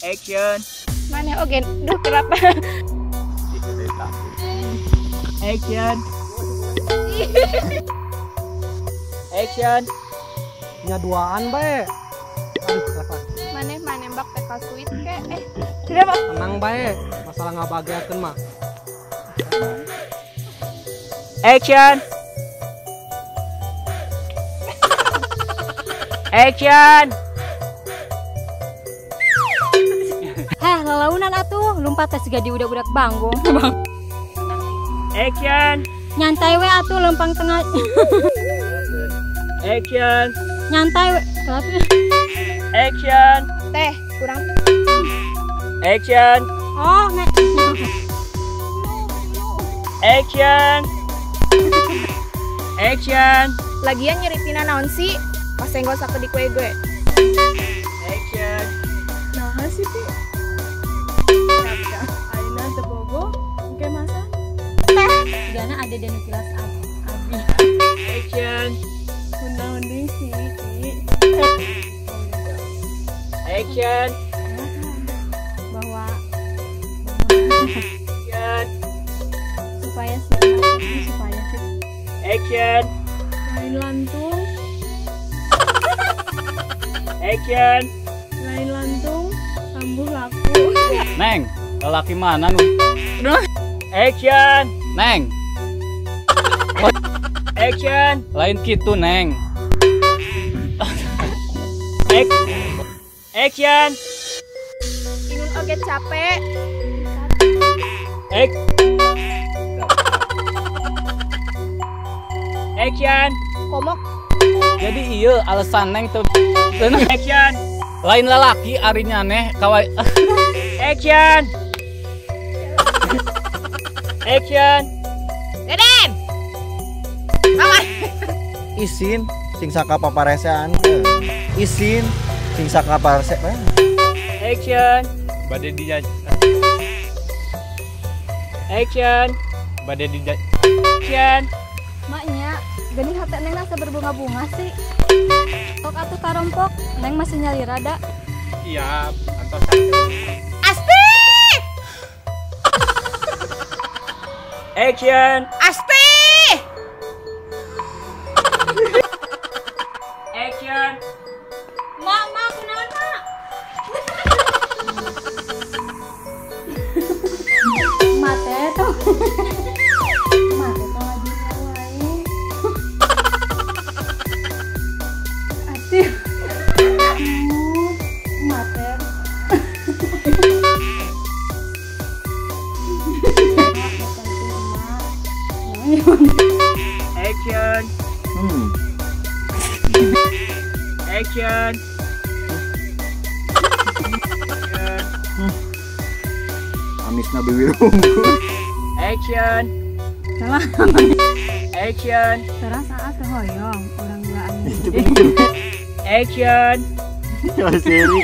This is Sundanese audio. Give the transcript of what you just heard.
Action. Mana oge duh kenapa? Action. Action. Nya duaan bae. Aduh, kenapa? Maneh mah nembak teh ka sweet ke? Kenapa? Tenang bae, masalah ngabageakeun mah. Action. Action. Heh, lalaunan atuh, lompat teh siga di budak-budak banggung. Action. Nyantai we atuh lempang tengah. Action. Nyantai we. Action. Teh, kurang. Action. Oh, nek. Action. Action. Lagian nyeritina naon sih? Pas senggol sakedik we gue. Action. Nah, sih Pi. Aina teu bogo, engke masa. Sigana ada denu kilas abi. Action. Undang-undang sih, Ki. Action. Bahwa action. Supaya sih, supaya sih. Action. Lain lantung. Action. Lain lantung, kambuh laku. Neng, lelaki mana nu? Action. Neng. Action. Lain kitu, Neng. Action. Inun oge capek. Action. Komok. Jadi iya alasan Neng teu. Action. Lain lelaki arinya neh kawai. Action. Action. Deden. Mama. Isin sing saka paparesean. Isin sing saka paparesean. Action. Bade dijaj. Action. Bade dijaj. Action. Maknya, geuning hate Neng asa berbunga-bunga sih. Tok atuh karompok, Neng masih nyali rada. Iya, antos. Asti. Action. Asti. Action. Mak, mak, kunaon, mak? Mate tuh. Mate tuh lagi wae. Asti. Mate. Action. Action. Amisna bibir unggul. Action. Salah. Action. Terus saat kehoyong orang duaan. Action. Seri.